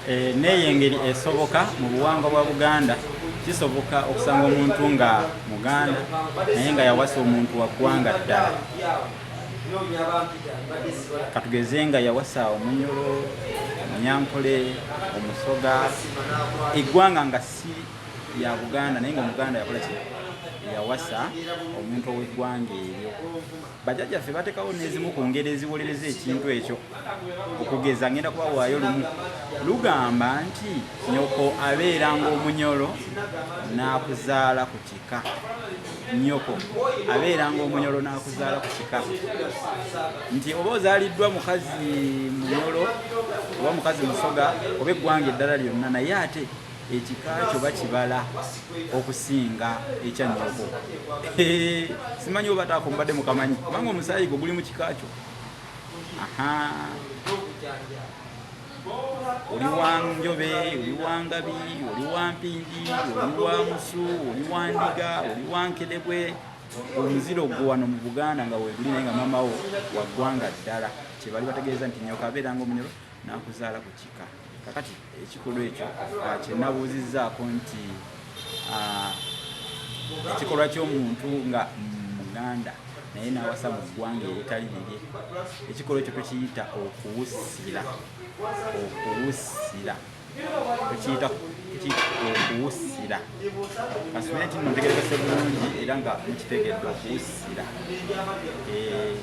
Eh, neeyo engeri esoboka mu buwangwa bwa Buganda. Kisoboka okusanga omuntu nga Muganda naye nga yawasa omuntu wa ggwanga ddala. Katugeze nga yawasa Omunyoro, Omunyankole, Omusoga, eggwanga nga si lya Buganda, naye nga Omuganda yakola ki? Yawasa omuntu ow'eggwanga eryo. Bajjajjaffe batekawo n'ezimu ku ngeri eziwolereza ekintu ekyo. Okugeza ngenda kubawaayo lumu lugamba nti nyoko abeeranga Omunyolo n'akuzaala ku kika. Nyoko abeeranga Omunyolo n'akuzaala ku kika, nti oba ozaaliddwa mukazi Munyolo oba mukazi Musoga oba eggwanga eddala lyonna, naye ate ekika kyo bakibala okusinga ekya nnyoko. Simanyi oba taako mubadde mukamanyi, kubanga omusaayi gwo guli mu kika kyo. Aha, oli wa Njobe, oli wa Ngabi, oli wa Mpindi, oli wa Musu, oli wa Ndiga, oli wa Nkerebwe, omuziro gwo wano mu Buganda nga weguli, naye nga maama wo wa ggwanga ddala. Kyebali bategeeza nti nnyoko abeeranga Omunyolo n'akuzaala ku kika. Kakati ekikolwa ekyo kyenabuuzizzaako nti ekikolwa ky'omuntu nga Muganda naye n'awasa mu ggwanga eritali lirye, ekikolwa ekyo tukiyita okuwusira. Okuwusira tukiyita okuwusira. Kasubire nti nno ntegerekese bulungi era nga mukitegedde okuwusira. Eh,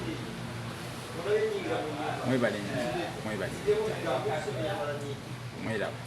mwebale nnyo, mwebale, mweraba.